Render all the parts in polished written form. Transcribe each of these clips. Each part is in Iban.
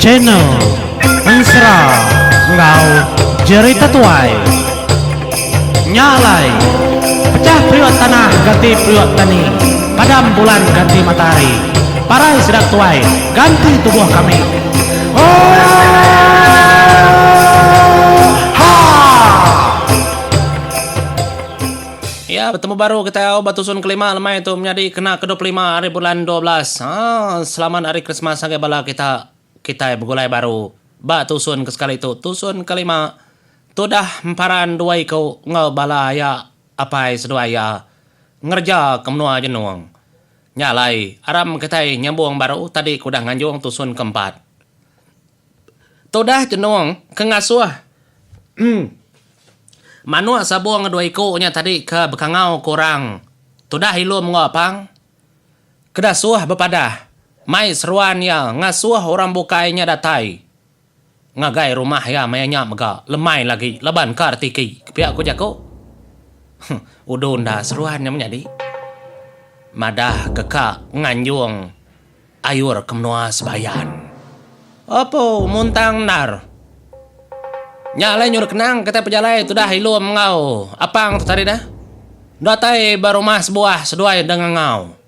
Channel Ensera enggau Jerita Tuai. Nya alai, pecah periuk tanah ganti periuk tani, padam bulan ganti matahari, parai sida tuai ganti tubuh kami. Oohaa! Ya, betemu baru kitai au ba tusun kelima lemai tu menyadi kena ke 25 hari bulan 12. Ha, selamat hari Krismas ngagai bala kita. Kitai begulai baru ba tusun ke sekali tu, tusun kelima. Tudah emparan dua iku enggau bala aya apai seduai iya ngereja ke menua Jenung. Nya alai, aram kitai nyambung baru tadi ke udah nganjung tusun ke empat. Tudah Jenung ke ngasuh manuk sabung dua iku nya tadi ke bekangau ke orang tudah Ilum enggau Apang ke dasuh bepadah mai seruan iya ngasuh orang bukai nya datai ngagai rumah iya maya nya mega lemai lagi laban ka retiki ke pia ku jaku. Udu enda seruan nya menyadi madah ke ka nganjung ayur ke menua Sebayan. Opo muntang endar. Nya alai nyuruh kenang kitai pejalai tudah Ilum enggau Apang tu tadi dah. Datai ba rumah sebuah seduai deh ngangau.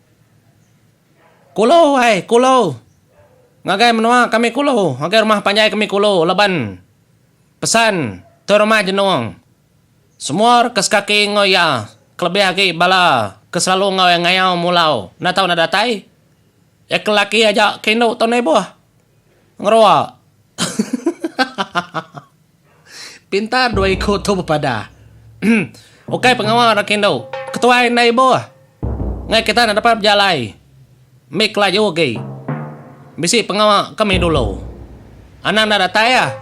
Kulu ai, kulu. Ngagai menua kami kulu, ngagai rumah panjai kami kulu laban pesan Tuai Rumah Jenung. Semua ke sekaki enggau iya, kelebih agi bala ke selalu enggau iya ngayau mulau enda tau enda datai. Iya ke lelaki aja ke indu tau nibuh ngerua. Pintar dua iku tu bepadah. Ukai pengawa rak indu. Ketuai enda ibuh. Ngai kita enda dapat bejalai. Mik laju agi. Bisi pengawa kami dulu. Anang enda datai ah.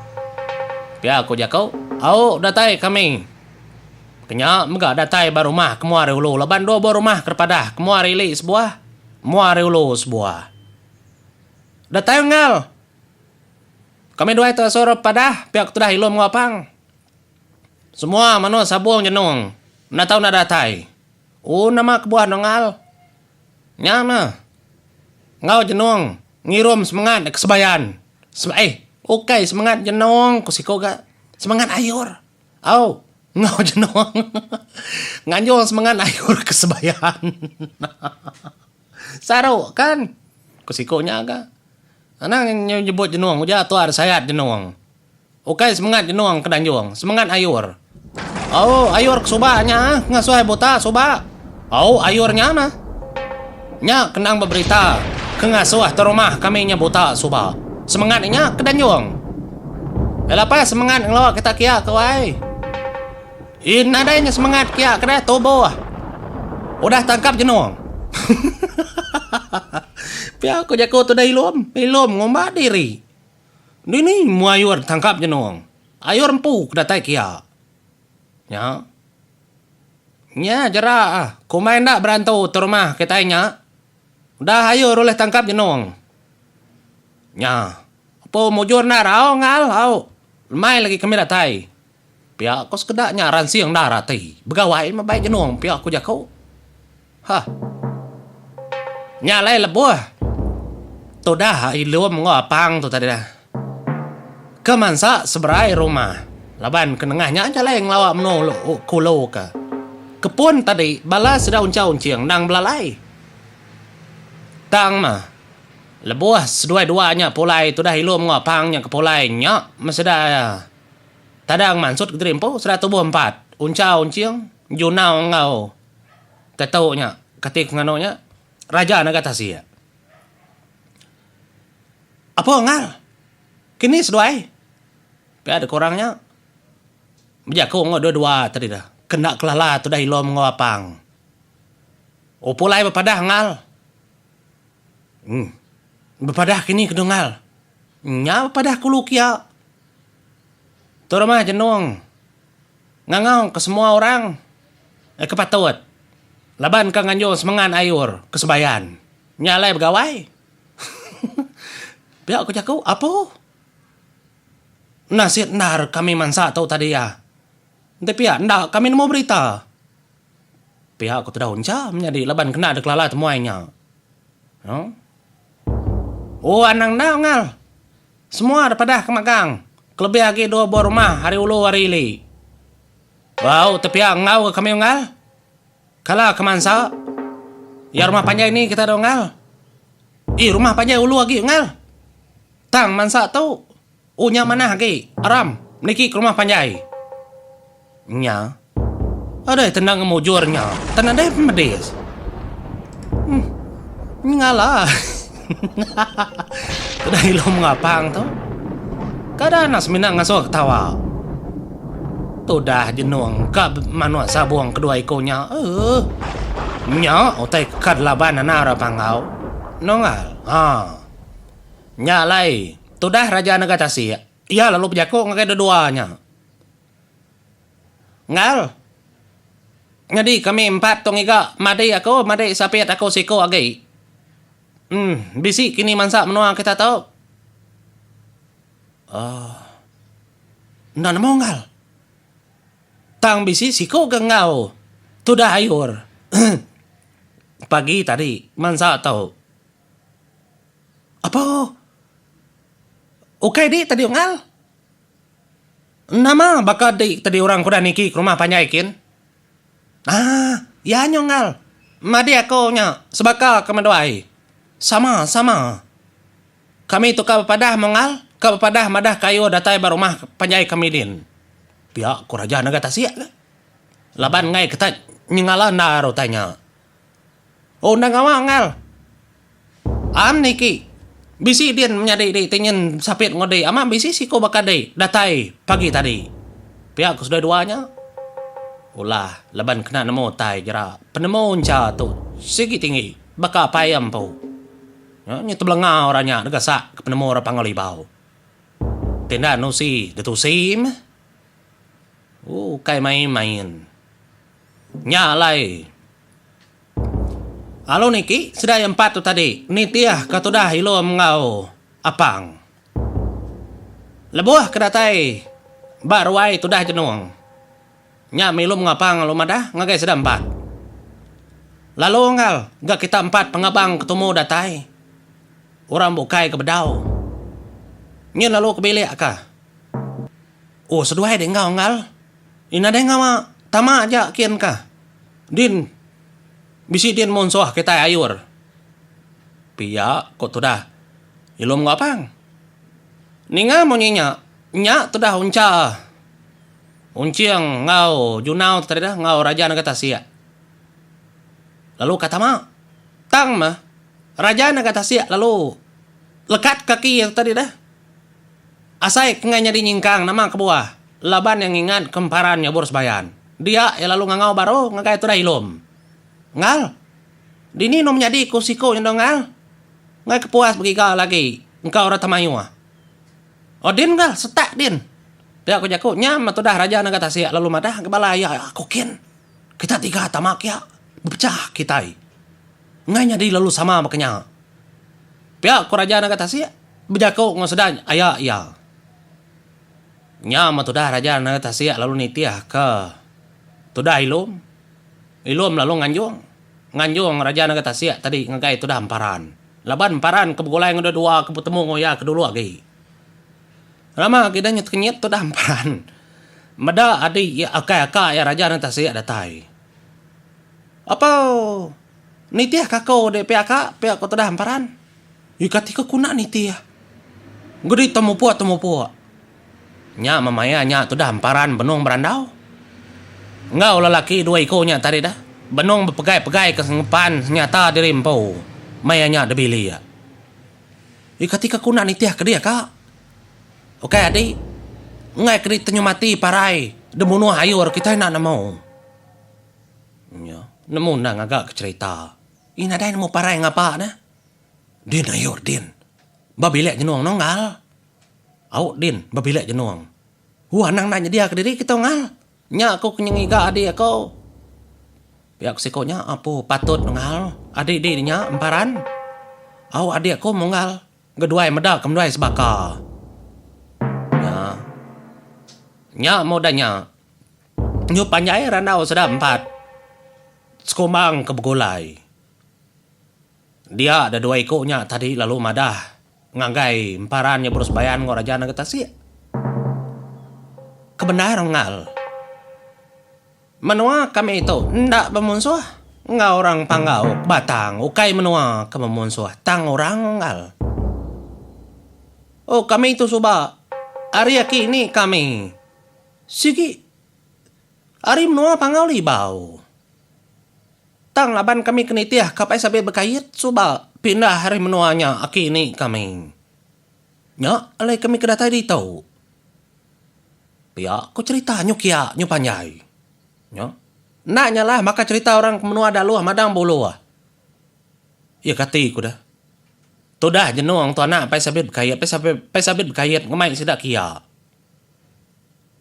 Pia ku jaku. Au datai kami. Kenya mega datai ba rumah ke mua ari ulu laban dua buah rumah ke padah ke mua ari ili sebuah, mua ari ulu sebuah. Datai unggal. Kami duai tu asuh padah pia ketudah Ilum enggau Apang. Semua manuk sabung jenung enda tau enda datai. Ooh nama kebuah nongal. Nya meh. Enggau jenung ngirum semengat ke sebayan. Eh ukai semengat jenung ku siku ga. Semengat ayur. Au enggau jenung nganjung semengat ayur ke sebayan. Saru kan ku siku nya ga. Anang nyebut jenung ujar tuar sayat jenung. Ukai semengat jenung ke danjung, semengat ayur. Au ayur ke suba nya ke ngasuh ai buta suba. Au ayur nya mah. Nya kenang beberita ke ngasuh terumah kami nya buta suba. Semengat nya ke danjung. Ela pai semengat ngelawa kita kia ke wai. In nadai nya semengat kia ke deh tubuh. Udah tangkap jenung. Pia ku jaku tudah Ilum. Ilum ngumba diri. Dini mu ayur tangkap jenung. Ayur empu ke datai kia. Nya. Nya jera ah. Kumbai enda berantu tu rumah kitai nya. Udah ayur ulih tangkap jenung. Nya. Empu mujur enda rau ngal au. Lemai lagi kami datai. Pia ko sekeda nya ransing endar ati begawai meh bai jenung pia ko jaku. Hah. Nya alai lebuh tudah Ilum enggau Apang tu tadi dah ke mansa seberai rumah laban ke nengah nya jalai ngelawa menua ulu ke ulu ke. Kepun tadi bala sida uncha unching endang belalai. Tang meh lebuh seduai dua nya pulai tudah Ilum enggau Apang nya ke pulai nya meh sida Tadang mansut ke diri empu seraya tubuh empat, Uncha Unching, Junau enggau Tetu nya, kati ke nganu nya, Raja Naga Tasik. Apo ngal? Kini seduai? Pia deka orang nya bejaku enggau dua-dua tadi dah. Kena kelala tudah Ilom enggau Apang. Oh pulai bepadah ngal. Bepadah kini ke ngal. Nya bepadah kulu kia. Tu rumah jenung ngangau ke semua orang ke patut laban ka nganjung semengat ayur ke sebayan nya alai begawai. Pia ku jaku apu. Nasit endar kami mansa tu tadi iya. Enti pia enda kami nemu berita. Pia ku tudah uncha menyadi laban kena dikelala temuai nya. Oh anang enda ngal. Semua da padah ke magang, kelebih agi dua buah rumah ari ulu ari ili. Bau tepia enggau ga kami unggal. Kala ke mansa iya rumah panjai ni kita da unggal. Ih rumah panjai ulu agi unggal. Tang mansa tu u nya manah agi aram niki ke rumah panjai. Nya. Adai tenda ngemujur nya tang nadai pemedis. Uhh nyengala Tudah ilum ngapang tu. Kada anak semina ngasuh ketawa. Tudah jenung ka manuk sabung kedua iku nya. Uhh. Nya utai ke laban anak orang Panggau. Nunggal. Ha. Nya alai tudah Raja Nega Tasik iya lalu bejaku ngagai dua-dua nya. Enggal. Nyadi kami empat tu ngiga madi aku madi sapit aku siku agi. Uhh bisi kini mansa menua kita tu. Uhh enda nemu enggal. Tang bisi siku ke enggau tudah ayur pagi tadi mansa tu. Apo ukai di tadi unggal. Nama baka di tadi orang ke udah niki ke rumah panjai kin. Aaa iya nya unggal. Madi aku nya sebaka ke meduai. Sama sama. Kami tu ka bepadah munggal, ka bepadah madah kayu datai ba rumah panjai kami din. Pia ku Raja Naga Tasik ke. Laban enggai ke tak nyengala endar utai nya. Oh enda ngawa unggal. Am niki bisi din menyadi di ti nyin sapit enggau di amat bisi siku baka di datai pagi tadi. Pia ku seduai dua nya. Ulah laban kena nemu utai jera penemu encha tu sigi tinggi baka apai iya empu. Nya tebelenga orang nya degasak ke penemu orang Panggau Libau. Ti enda nusi detusi meh. Ukai main-main. Nya alai. Lalu niki sida iya empat tu tadi nitih ka tudah Ilom enggau Apang. Lebuh ke datai ba ruai tudah Jenung, nya mih Ilom enggau Apang lalu madah ngagai sida empat. Lalu enggau ga kita empat pengabang ke tumu datai, orang bukai ke bedau. Nyin lalu ke bilik ka. Oh seduai deh enggau enggau. Ih nadai ngawa tama aja kin ka. Din bisi din munsuh kitai ayur. Pia ku tudah Ilum enggau Apang. Ninga munyi nya, nya tudah Uncha Unching enggau Junau tu tadi dah enggau Raja Nengah Tasik. Lalu ka tama. Tang meh Raja Nengah Tasik lalu lekat kaki iya tu tadi dah. Asai ke enggai nyadi nyingkang nama kebuah laban iya ngingat ke emparan nyabur sebayan. Dia iya lalu ngangau baru ngagai tudah Ilum. Engal. Dini enu menyadi ku siku nyendu engal. Enggai ke puas begiga lagi engka orang temayuh. Oh din engal setak din. Pia ku jaku nya meh tudah Raja Naga Tasik lalu madah ke bala iya aku kin. Kita tiga tama kia bepecah kitai. Enggai nyadi lalu sama baka nya. Pia ku Raja Naga Tasik. Bejaku enggau sida aya iya. Nya meh tudah raja Nanga Tasik lalu nitih ke tudah Ilum. Ilum lalu nganjung. Nganjung raja Nanga Tasik tadi ngagai tudah Emparan. Laban Emparan ke begulai enggau dua ke betemu enggau iya ke dulu agi. Lama agi dah nya tekenyit tudah Emparan. Meda adi iya akai aka iya raja Nanga Tasik datai. Apo nitih ke aku dek pia aka pia ku tudah Emparan. Ih kati ke ku enda nitih. Gedi temupuk temupuk. Nya memaya nya tudah emparan benung berandau. Enggau lelaki dua iku nya tadi dah benung bepegai-pegai ke ngepan senyata diri empu maya nya dibilik. Ih kati ke ku enda nitih ke dia ka. Ukai adi. Enggai ke ditenyum ati parai dibunuh ayur kitai enda nemu. Nya nemu enda ngaga ke cherita. Ih nadai nemu parai ngapa neh. Din ayur din. Ba bilik jenung nunggal. Au din ba bilik jenung. Hu anang enda nyedia kediri kita unggal. Nya aku ke ngiga adi aku. Pia ku siku nya apu patut nunggal adi di nya emparan. Au adi aku munggal geduai meda ke menduai sebaka. Nya. Nya meh udah nya. Nyu panjai randau sida empat sekumbang ke begulai. Dia da dua iku nya tadi lalu madah. Ngagai emparan nya berus bayan enggau Raja Nanga Tasik. Kebendar engal. Menua kami tu enda bemunsuh enggau orang Panggau Batang ukai menua ke bemunsuh tang orang engal. Oh kami tu suba ari aki ni kami sigi ari menua Panggau Libau. Tang laban kami ke nitih ka Pai Sabit Bekait suba pindah ari menua nya aki ini kami. Nya alai kami ke datai ditu. Pia ku cherita nyu kia nyu panjai. Nya. Enda nyalah maka cherita orang ke menua Daloh Madang Buluh. Iya kati ku deh. Tudah jenung tu anak Pai Sabit Bekait, Pai Sabit Pai Sabit Bekait ngemai sida kia.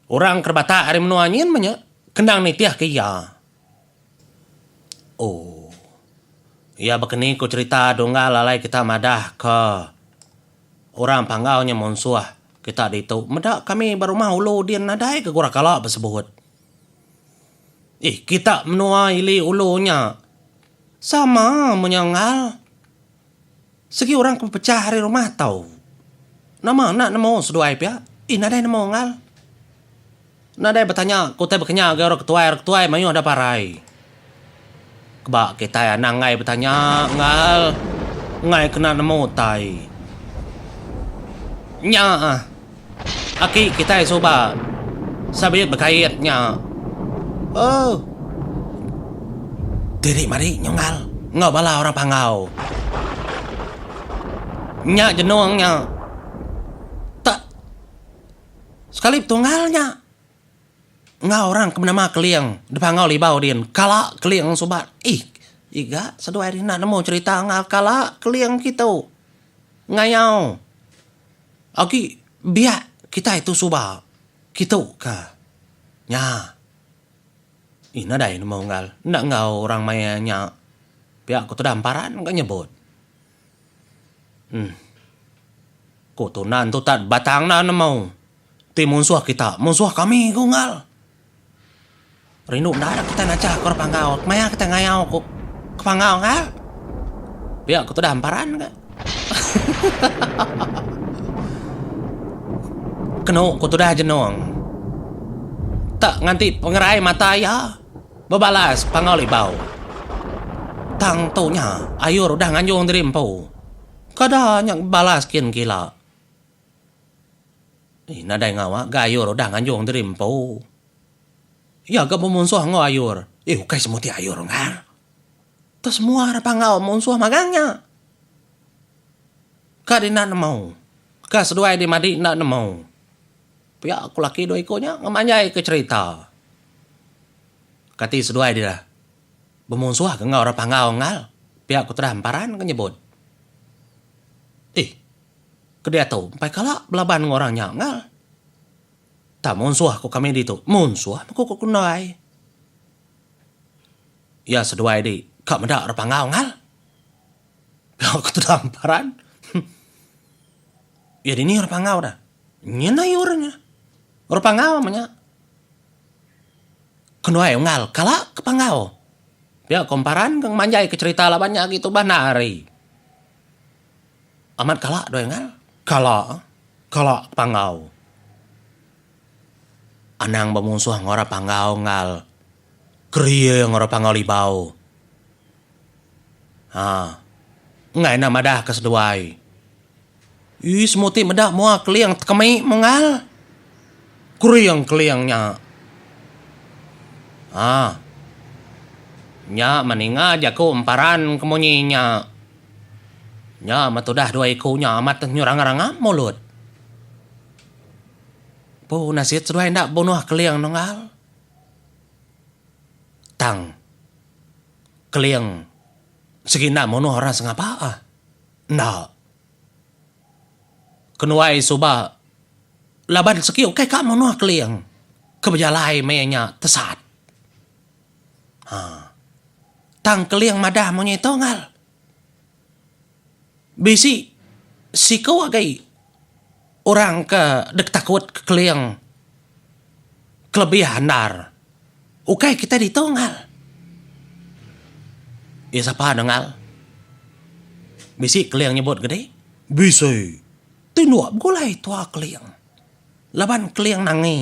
Orang ke batak ari menua nyin meh nya kendang nitih ke iya. Oh. Iya baka ni ku cherita dunggal alai kita madah ke orang Panggau nya munsuh kita ditu. Meda kami ba rumah ulu din nadai ke gura kala besebut. Ih kita menua ili ulu nya sama menya enggau. Segi orang ke bepechah ari rumah tau. Nama enda nemu seduai pia? Ih nadai nemu enggau. Nadai betanya ke utai bekenya ngagai orang ketuai, orang ketuai mayuh da parai. Keba kitai anang enggai betanya enggau enggai kena nemu utai. Nya ah. Aki kitai suba sabit bekait nya. Oh. Diri mari nyunggal enggau bala orang Panggau. Nya jenung nya. Tak sekali betunggal nya. Enggau orang ke benama Keling dipangau Libau din kala Keling suba. Ih iga seduai ri enda nemu cherita enggau kala Keling kitu. Ngayau. Agi biak kitai tu suba kitu ka nya. Ih nadai nemu unggal enda enggau orang maya nya pia ku tudah emparan ga nyebut. Uhh ku tundan tu tak batang enda nemu ti munsuh kita munsuh kami ku unggal. Rindu enda kitai nachah ke orang Panggau maya kitai ngayau ku ke Panggau unggal. Pia ku tudah emparan ga. Kenu ku tudah jenung. Tak nganti pengerai mata iya bebalas Panggau Libau. Tang tu nya ayur udah nganjung diri empu. Kada nya balas kin gila. Ih nadai ngawa ga ayur udah nganjung diri empu. Iya ga bemunsuh enggau ayur. Ih ukai semuti ayur enggau. Tu semua ra panggau munsuh magang nya. Ka di enda nemu. Ka seduai di madi enda nemu. Pia ku laki dua iku nya ngemanjai ke cherita. Kati seduai dira bemunsuh ke enggau orang panggau enggau. Pia ku terang emparan ke nyebut. Ih ke diatu empai kala belaban enggau orang nya enggau. Tak munsuh ku kami ditu. Munsuh meh ku kundai. Iya seduai di ka meda orang panggau ngal. Pia ku tudah emparan. Iya dini orang panggau dah. Nyin ayur nya. Orang panggau meh nya. Kenduai unggal kala ke panggau. Pia ku emparan ke ngemanjai ke cherita laban nya agi tubah enda hari. Amat kala doi ngal. Kala. Kala ke panggau. Anang bemunsuh enggau orang panggau ngal. Kering orang panggau libau. Ha. Enggai enda madah ke seduai. Ii semuti meda mua keling tekemi menggal. Kering keling nya. Ha. Nya meninga jaku emparan ke munyi nya. Nya meh tudah dua iku nya amat nyu rangap-rangap mulut. Empu nasit seduai enda bunuh Keling nunggal. Tang Keling sigi enda munuh orang sengapa ah. Enda. Kenuai suba laban segi ukai ka munuh Keling ke bejalai meh nya tesat. Ha. Tang Keling madah munyi tu ngal. Bisi siku agi orang ke dek takut ke Keling kelebih andar. Ukai kitai ditu ngal. Iya sapa ne ngal? Bisi Keling nyebut gedi? Bisi. Tinduk begulai tua Keling. Laban Keling nangi.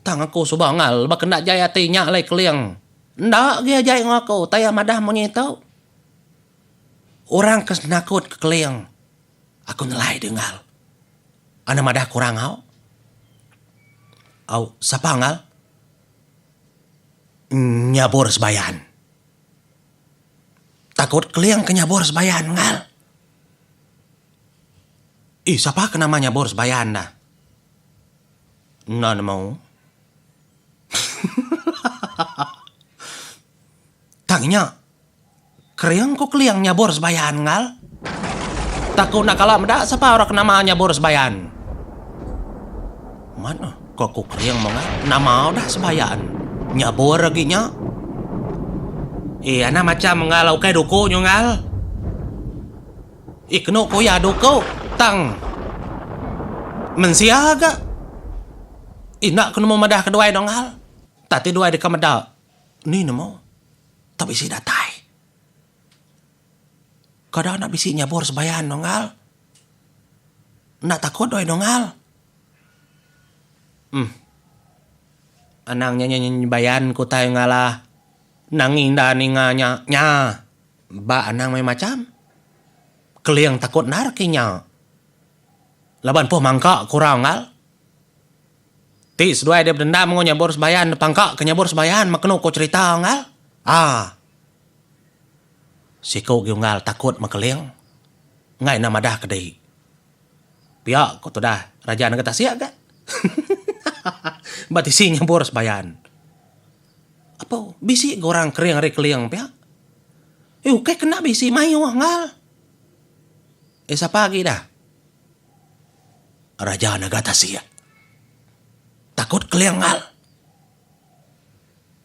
Tang aku suba ngal ba kenda jai ati nya alai Keling. Enda agi ajai enggau aku tai iya madah munyi tu. Orang ke senakut ke Keling aku nelai deh ngal. Anang madah ke orang au. Au sapa ngal? Nyabur sebayan. Takut Keling ke nyabur sebayan ngal. Ih sapa ke nama nyabur sebayan dah. Enda nemu. Tang nya kering ku Keling nyabur sebayan ngal. Tak ku enda kala meda sapa orang ke nama nyabur sebayan. Mat eh ko aku kering meh ngal nama udah sebayan nyabur agi nya. Eh anang macham ngal ukai duku nyu ngal. Ih kenu ku iya duku tang mensia ga. Ih enda ku nemu madah keduai dong ngal. Tang ti duai deka meda ni nemu tau bisi datai. Kada enda bisi nyabur sebayan dong ngal. Enda takut duai dong ngal. Em. Anang nya nyebayan ku utai ngalah nangi enda ninga nya nya. Ba anang meh macham. Keling takut endar ke inya. Laban puh mangka ke orang enggau. Ti seduai dia bedendam enggau nyabur sebayan pangka ke nyabur sebayan meh kenu ko cherita enggau. Aa. Siku gi unggal takut meh Keling. Enggai enda madah ke dei. Pia ko tudah Raja Nengah Tasik ga. Ba tisi nyabur sebayan. Apo bisi ga orang kering ari Keling pia. Eh ukai kena bisi mayuh enggau. Eh sapa agi dah. Raja Naga Tasik. Takut Keling enggau.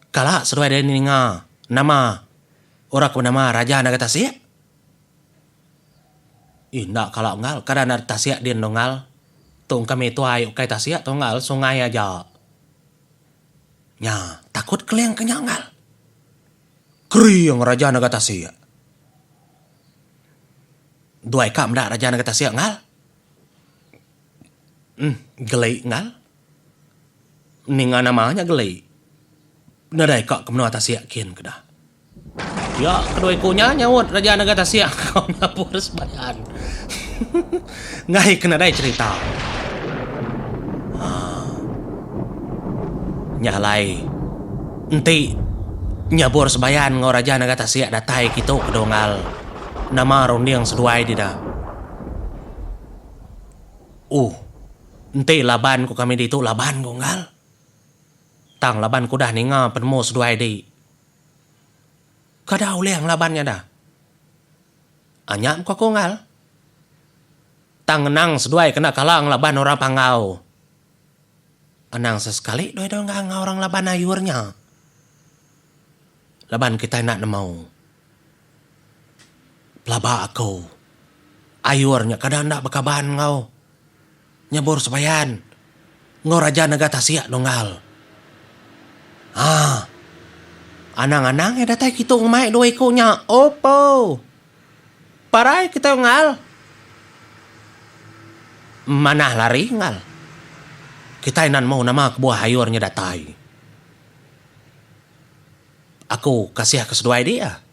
Kala seduai deh ninga nama orang ke benama Raja Naga Tasik. Eh enda kala enggau kada enda tasik din enggau. Tu kami tuai ukai tasik tu enggau sungai aja. Nya, takut Keling ke nya ngal. Kering Raja Naga Tasik. Duai ka meda Raja Naga Tasik ngal. Em, geli ngal. Ninga nama nya geli. Nadai ka ke menua tasik kin ke dah. Pia kedua iku nya nyaut Raja Naga Tasik enggau Nyabur Sebayan. Enggai ke nadai cherita. Haa. Nya alai enti Nyabur Sebayan enggau Raja Naga Tasik datai kitu ke Donggal nama runding seduai dida. Uhh enti laban ku kami ditu laban ku Unggal. Tang laban ku udah ninga penemu seduai di. Kada ulih ngelaban nya dah. Anya meh ku aku unggal. Tang ngenang seduai kena kala ngelaban orang Panggau. Anang sesekali duai dau enggau enggau orang laban ayur nya. Laban kitai enda nemu. Pelaba aku ayur nya kada enda bekaban enggau Nyabur Sebayan enggau Raja Nega Tasik Nunggal. Haa. Anang-anang iya datai kitu ngemai dua iku nya. Opo. Parai kitai unggal. Manah lari unggal. Kitai enda nemu nama kebuah ayur nya datai. Aku kasih ke seduai dia.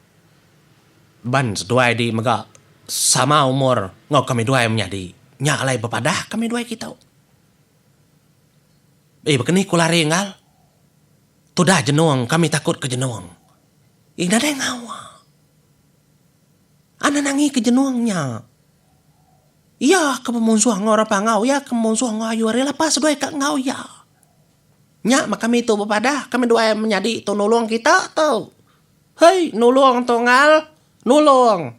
Ban seduai di mega sama umur enggau kami duai menyadi. Nya alai bepadah kami duai kitu. Eh baka ni ku lari enggal. Tudah jenung kami takut ke jenung. Eh nadai ngawa. Anang nangi ke jenung nya. Iya ke bemunsuh enggau orang Panggau, iya ke bemunsuh enggau ayu ari lapa seduai ka enggau iya. Nya meh kami tu bepadah, kami duai menyadi tu nulung kita tu. Hei, nulung tu ngal. Nulung.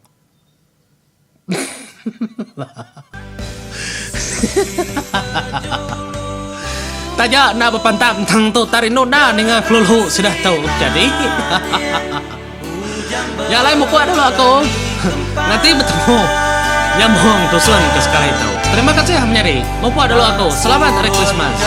Taja enda bepantap tang tu tak rindu enda ninga kelulu sida tu jadi. Nya alai mupuk dulu aku. Nganti betemu nyambung tusun ke sekali tu. Terima kasih menyadi. Mupuk dulu aku. Selamat Hari Krismas.